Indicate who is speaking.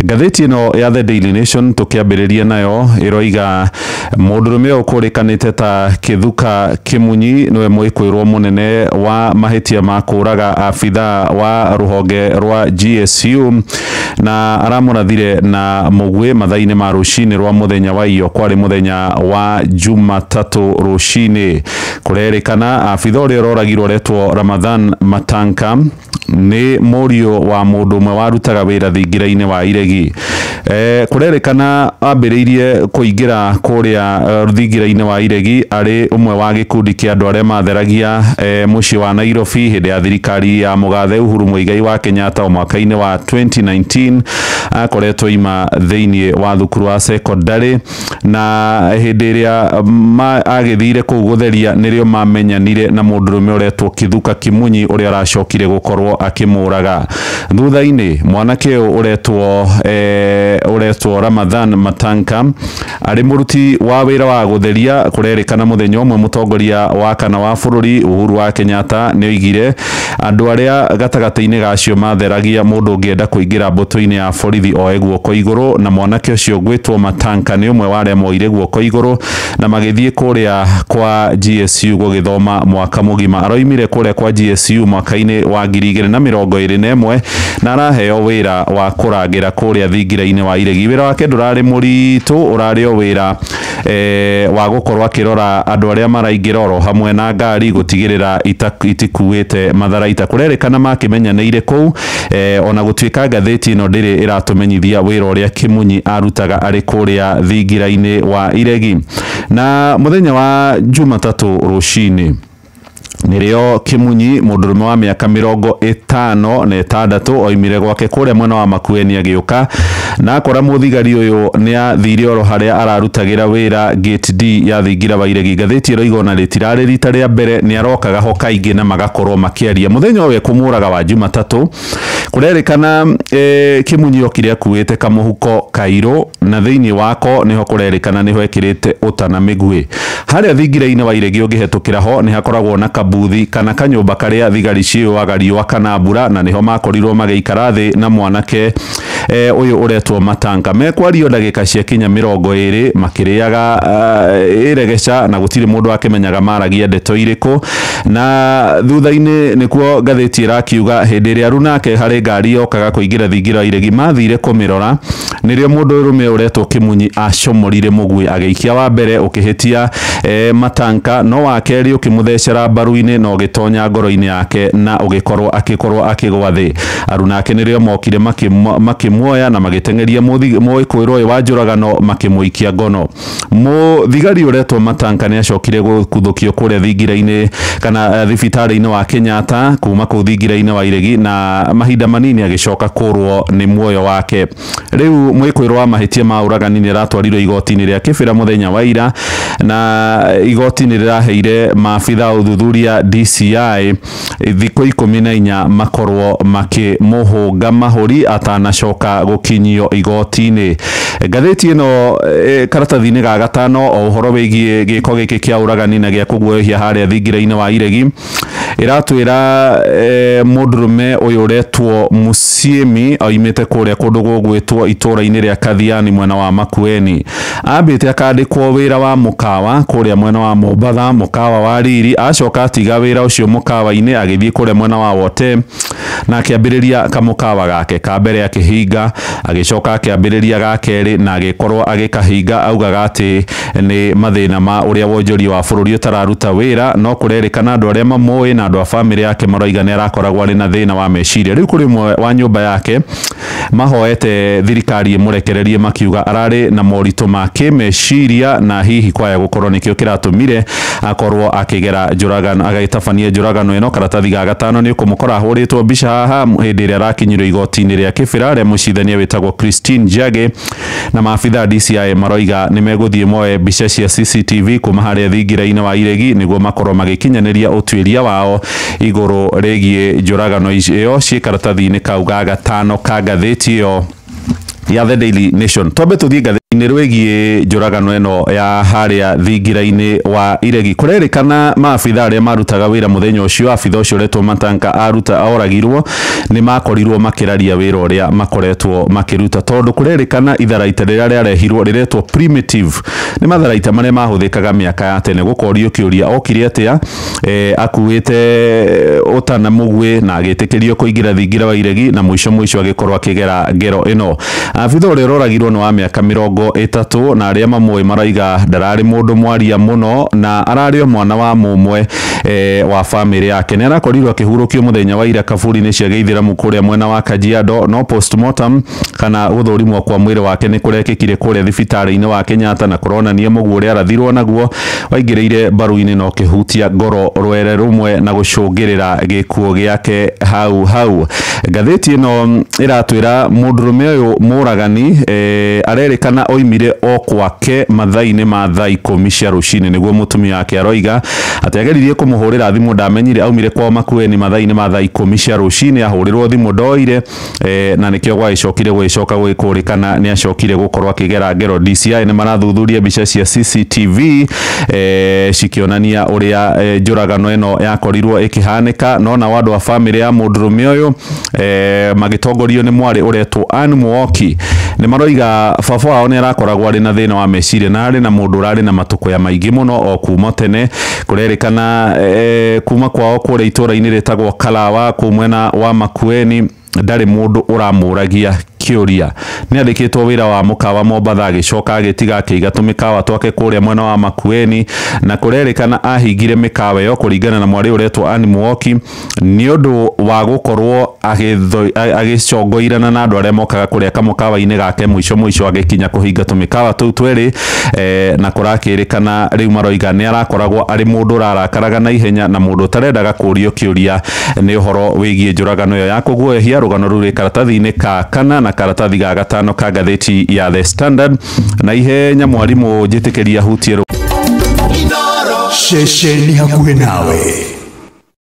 Speaker 1: Ngathĩti ĩno ya The Daily Nation tũkĩambĩrĩria nayo ĩroiga mũndũrũme ũyũ ũkũrĩkanĩte ta Kithuka Kimunyi nĩwe mwĩkũĩrwo mũnene wa mahĩtia ma kũraga abithaa wa rũhonge rwa GSU na aramũrathire na mũguĩ mathaa-inĩ ma rũcinĩ rwa mũthenya wa iyo, kwarĩ mũthenya wa Jumatatũ rũcinĩ. Kũrerĩkana abithaa ũrĩa ũroragirwo ũretwo Ramadhan Matanka nĩ mũriũ wa mũndũ ũmwe warutaga wĩra thingira-inĩ wa Iregi. Kũrerĩkana ambĩrĩirie kũingĩra kũrĩa thingira-inĩ wa Iregi arĩ ũmwe wa gĩkundi kĩa andũ arĩa matheragia mũciĩ wa Nairobi hĩndĩ ya thirikari ya mũgathe Uhuru Muigai wa Kenyatta mwaka-inĩ wa 2019. Akoretwo ima thĩinĩ wa thukuru wa secondary, na hĩndĩ ĩrĩa agĩthire kũu gũtheria nĩrĩo mamenyanire na mũndũrũme ũretwo Kithuka Kimunyi ũrĩa aracokire gũkorwo akĩmũraga. Thutha-inĩ mwanake ũyũ ũretwo Ramadhan Matanka arĩ mũruti wa wĩra wa gũtheria. Kũrerĩkana mũthenya ũmwe mũtongoria wa kana wa bũrũri Uhuru wa Kenyatta nĩ oigire andũ arĩa gatagatĩ-inĩ gacio matheragia mũndũ ũngĩenda kũingĩra mbũtũ-inĩ ya borithi oe guoko igũrũ, na mwanake ũcio gwĩtwo Matanka nĩ ũmwe wa arĩa moire guoko igũrũ na magĩthiĩ kũrĩa kwa GSU gũgĩthoma mwaka mũgima. Aroimire kũrĩa kwa GSU mwaka-inĩ wa 2021 na araheo wĩra wa kũrangĩra kũrĩa thingira-inĩ wa Iregi. Wĩra wake ndũrarĩ mũritũ, ũrarĩ o wĩra wa gũkorwo akĩrora andũ arĩa maraingĩra oro hamwe na ngari gũtigĩrĩra itikuĩte matharaita. Kũrerĩkana makĩmenyanĩire kũu, ona gũtuĩka ngathĩti ĩno ndĩrĩ ĩratũmenyithia wĩra ũrĩa Kimunyi arutaga arĩ kũrĩa thingira-inĩ wa Iregi. Na mũthenya wa Jumatatũ rũcinĩ nĩrĩo Kimunyi mũndũrũme wa mĩaka 56 oimire gwake kũrĩa mwena wa Makueni agĩũka na akora mũthigari ũyũ nĩ athire oro harĩa ararutagĩra wĩra gate D ya thingira wa Iregi. Ngathĩti ĩroiga ona rĩtirarĩ rita rĩa mbere, nĩ arokaga ho kaingĩ na magakorwo makĩaria. Mũthenya ũyũ ekũmũraga wa Jumatatũ kũrerĩkana Kimunyi okire akuĩte kamũhuko kairũ na thĩinĩ wako nĩho kũrerĩkana nĩho ekĩrĩte ũta na mĩguĩ. Harĩa thingira-inĩ wa Iregi ũngĩhetũkĩra ho nĩ hakoragwo na kabuthi kana kanyũmba karĩa thigari ciũaga riũa kana mbura, na nĩho makorirwo magĩikara thĩ na mwanake ũyũ ũretwo Matanka. Mekwario ndagĩka ciakinya 20 makĩrĩaga ĩregeca na gũtirĩ mũndũ akĩmenyaga maragia ndeto irĩkũ. Na thutha-inĩ nĩkuo ngathĩti ĩrakiuga hĩndĩ ĩrĩa arunake harĩ ngari yokaga kũingĩra thingira wa Iregi mathire kũmĩrora, nĩrĩo mũndũ ũrũme ũretwo Kimunyi acomorire mũguĩ agĩikia wa mbere ũkĩhĩtia Matanka, no wa kerĩ ũkĩmũthecera mbaru-inĩ na ũgĩtonya ngoro-inĩ yake na ũgĩkorwo akĩkorwo akĩgwa thĩ. Arunake nĩrĩo mokire makĩmuoya na magĩteng'eria mwĩkũĩrwo ũyũ wa njũragano makĩmũikia ngono. Mũthigari ũretwo Matanka nĩ acokire gũkuthũkio kũrĩa thingira-inĩ kana thibitarĩ-inĩ wa Kenyatta kuma kũu thingira-inĩ wa Iregi, na mahinda manini agĩcoka kũrwo nĩ muoyo wake. Rĩu mwĩkũĩrwo wa mahĩtia ma ũragani nĩ aratwarirwo igoti-inĩ rĩa Kĩbĩra mũthenya wa ira, na igoti nĩ rĩraheire maabitha ũthuthuria DCI thikũ 14 makorwo makĩmũhũnga mahũri atanacoka gũkinyio igoti-inĩ. Ngathĩti ĩno karatathi-inĩ ga gatano o ũhoro wĩgiĩ gĩko gĩkĩ kĩa ũragani na gĩa kũguoyohia harĩa thingira-inĩ wa Iregi ĩratwĩra mũndũrũme ũyũ ũretwo Musiemi oimĩte kũrĩa kũndũ gũgwĩtwo itũũra-inĩ rĩa Kathiani mwena wa Makueni. Ambĩte akandĩkwo wĩra wa mũkawa kũrĩa mwena wa Mombatha, mũkawa wa Riri, acoka atiga wĩra ũcio mũkawa-inĩ agĩthiĩ kũrĩa mwena wa Wote na akĩambĩrĩria kamũkawa gake ka mbere akĩhinga, agĩcoka akĩambĩrĩria ga kerĩ na agĩkorwo agĩkahinga, augaga atĩ nĩ mathĩna ma ũrĩa wonjoria wa bũrũri ũtararuta wĩra, no kũrerĩkana andũ arĩa mamũĩ na andũ a bamĩrĩ yake maroiga nĩ arakoragwo arĩ na thĩna wa meciria. Rĩu kũrĩ ũmwe wa nyũmba yake mahoete thirikari ĩmũrekererie makiuga ararĩ na moritũ ma kĩmeciria na hihi kwaya gũkorwo nĩkĩo kĩratũmire akorwo akĩgera njũragano, agĩtabania njũragano ĩno. Karatathi ga gatano nĩ ũkũmũkora ahũrĩtwo mbica haha hĩndĩ ĩrĩa arakinyirwo igoti-inĩ rĩa Kĩbĩra rĩa mũcirithania wĩtagwo Christine Njage, na maabitha DCI maroiga nĩ megũthiĩ moe mbica cia CCTV kuma harĩa thingira-inĩ wa Iregi nĩguo makorwo magĩkinyanĩria ũtuĩria wao igũrũ rĩgiĩ njũragano ĩyo ciĩ karatathi-inĩ kau ga gatano ka ngathĩti ĩyo ya The Daily Nation. Twambe tũthiĩ ngathĩti-inĩ rwĩgiĩ njũragano ĩno ya harĩa thingira-inĩ wa Iregi. Kũrerĩkana maabitha arĩa marutaga wĩra mũthenya ũcio, abitha ũcio ũretwo Matanka aruta oragirwo, nĩ makorirwo makĩraria wĩra ũrĩa makoretwo makĩruta, tondũ kũrerĩkana itharaita rĩrĩa rĩarehirwo rĩretwo primitive, nĩ matharaita marĩa mahũthĩkaga mĩaka ya tene. Gũkorio kĩũria okire atĩa akuĩte ũta na mũguĩ na agĩtĩkĩrio kũingĩra thingira wa Iregi, na mũico mũico agĩkorwo akĩgera ngero ĩno. Abitha ũrĩa ũroragirwo nĩ wa mĩaka 30, na arĩa mamũĩ maraiga ndararĩ mũndũ mwaria mũno na ararĩ o mwana wa mũmwe wa bamĩrĩ yake. Nĩ arakorirwo akĩhurũkio mũthenya wa ira kaburi-inĩ cia Gĩithĩramu kũrĩa mwena wa Kajiado, no postmortem kana gũthũrimwo kwa mwĩrĩ wake nĩ kũrekĩkire kũrĩa thibitarĩ-inĩ wa Kenyatta, na kũronania mũguĩ ũrĩa arathirwo naguo waingĩrĩire mbaru-inĩ na ũkĩhutia ngoro rwere rũmwe na gũcũngĩrĩra gĩkuũ gĩake hau hau. Ngathĩti ĩno ĩratwĩra mũndũrũme ũyũ mũragani arerĩkana oimire o kwake mathaa-inĩ ma thaa 10 cia rũcinĩ, nĩguo mũtumia wake aroiga atĩ ageririe kũmũhũrĩra thimũ ndamenyire, aumire kwao Makueni mathaa-inĩ ma thaa 10 cia rũcinĩ, ahũrĩrwo thimũ ndoire, na nĩkĩo gwagĩcokire gũgĩcoka gũgĩkũrĩkana nĩ acokire gũkorwo akĩgera ngero. DCI nĩ marathuthuria mbica cia CCTV cikĩonania ũrĩa njũragano ĩno yakorirwo ĩkĩhanĩka. No nao andũ a bamĩrĩ ya mũndũrũme ũyũ magĩtongorio nĩ mwarĩ ũretwo Ann Muoki nĩ maroiga baba wao nĩ arakoragwo arĩ na thĩna wa meciria na arĩ na mũndũ ũrarĩ na matũkũya maingĩ mũno o kuma tene. Kũrerĩkana kuma kwao kũrĩa itũũra-inĩ rĩtagwo Kalawa kũu mwena wa Makueni ndarĩ mũndũ ũramũragia kĩũria. Nĩ andĩkĩtwo wĩra wa mũkawa Mombatha, agĩcoka agĩtiga akĩiga tũmĩkawa twake kũrĩa mwena wa Makueni, na kũrerĩkana ahingire mĩkawa ĩyo kũringana na mwarĩ ũretwo Ann Muoki nĩ ũndũ wa gũkorwo agĩcongoirana na andũ arĩa mokaga kũrĩa kamũkawa-inĩ gake, mũico mũico agĩkinya kũhinga tũmĩkawa tũu twĩrĩ, na kũrakĩrĩkana rĩu maroiga nĩ arakoragwo arĩ mũndũ ũrarakaraga na ihenya na mũndũ ũtarendaga kũrio kĩũria nĩ ũhoro wĩgiĩ njũragano ĩyo ya kũguoyohia. Rũgano rũu rwĩ karatathi-inĩ ka kana na karatathi ga gatano ka ngathĩti ya The Standard. Na ihenya mwarimũ njĩtĩkĩria hutie
Speaker 2: Ceceni hakuhĩ nawe.